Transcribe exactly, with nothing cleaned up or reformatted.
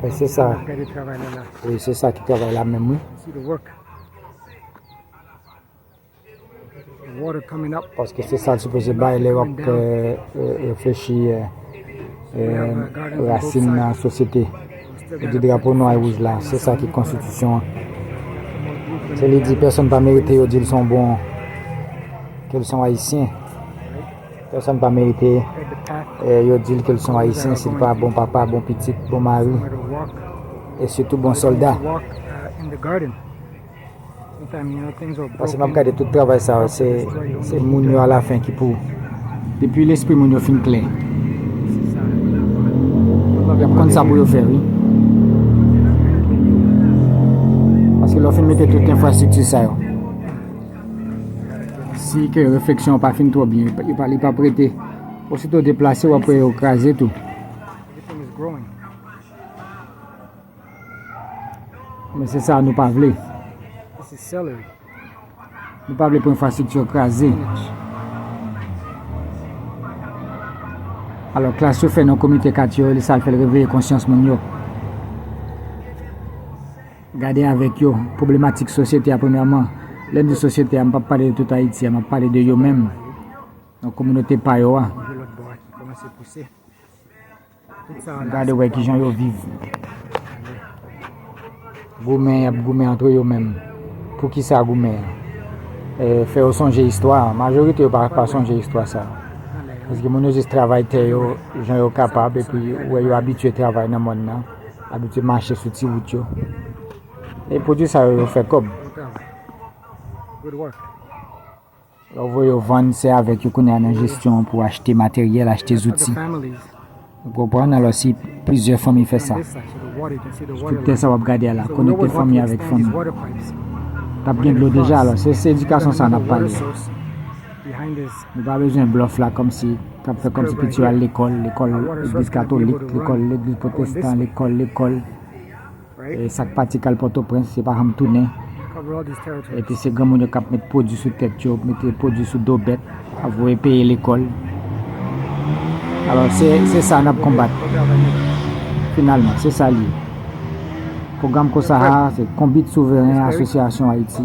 E se sa. Gade travay la la. Wi, se sa ki travay la menm, wi. See the work. The water coming up. Paske se sa l sipoze bay lè w ap euh, euh, reflechi euh, euh, rasin nan sosyete. Li di drapo nwa e wouj la, se sa ki konstitisyon an. Se li di pèsonn pa merite yo di l se yon bon, ke l se yon ayisyen. Pèsonn pa merite euh, yo di l ke l se yon ayisyen, si l pa bon papa, bon pitit, bon mari, e sitou bon sòlda. Walk uh, in the garden. Sometimes, you know, things are Paske m ap broken. Gade tout travay sa yo, se se moun yo alafen ki pou. Depi lespri moun yo fin klè, This is uh, y ap konn sa pou yo fè, wi. Paske lè w fin mete tout enfrastrikti sa yo, si ke refleksyon an pa fin twò byen, li pa- li pa prete. Osito deplase, w ap wè yo kraze tou. Everything is growing. Men se sa nou pa vle. This is celery. Nou pa vle pou enfrastrikti yo kraze. Alò, klas yo fè nan komite katye yo, li sa l fè l reveye konsyans moun yo. Gade avèk yo, pwoblematik sosyete a premyèman. Lè m di sosyete a, m p ap pale de tout Ayiti a, m ap pale de yo menm. Nan kominote pa yo a. Yon lòt bò a ki kòmanse pouse. Tout sa la. Gade wè kijan yo viv. Goumen, y ap goumen antre yo menm. Poukisa goumen an? Eh, fè yo sonje istwa. Majorite yo pa, pa sonje istwa sa. Paske moun yo jis travay tè yo jan yo kapab, epi ou wè yo abitye travay nan mòn nan, abitye mache sou ti wout yo. E pwodui sa yo, yo fè kòb. Good work. Lè w voye yo vann, se avèk yo kounye a nan jesyon pou achte materyèl, achte Other zouti. Families. Ou konprann? Alò, si plizyè fanmi fè sa, This side, so the water, you can see the tout water tè line. sa w ap gade a la, So we konekte always want fanmi to avèk expand these fanmi. Water pipes. T ap gen dlo deja, alò, se, se edikasyon sa n ap Another water pale. Source behind this. Nou pa bezwen blòf la, kòmsi k ap fè kòmsi pitit yo al lekòl, lekòl legliz katolik, lekòl legliz pwotestan, lekòl, lekòl. Right? E sa k pati k al Pòtoprens, se pa janm tounen. Cover all these territories. Epi se granmoun yo k ap met pwodui sou tèt yo, mete pwodui sou do bèt, ap voye peye lekòl. Alò, se, se sa n ap konbat. Finalman, se sa l ye. Pwogram konsa a, se Konbit Souveren Asosyasyon Ayiti.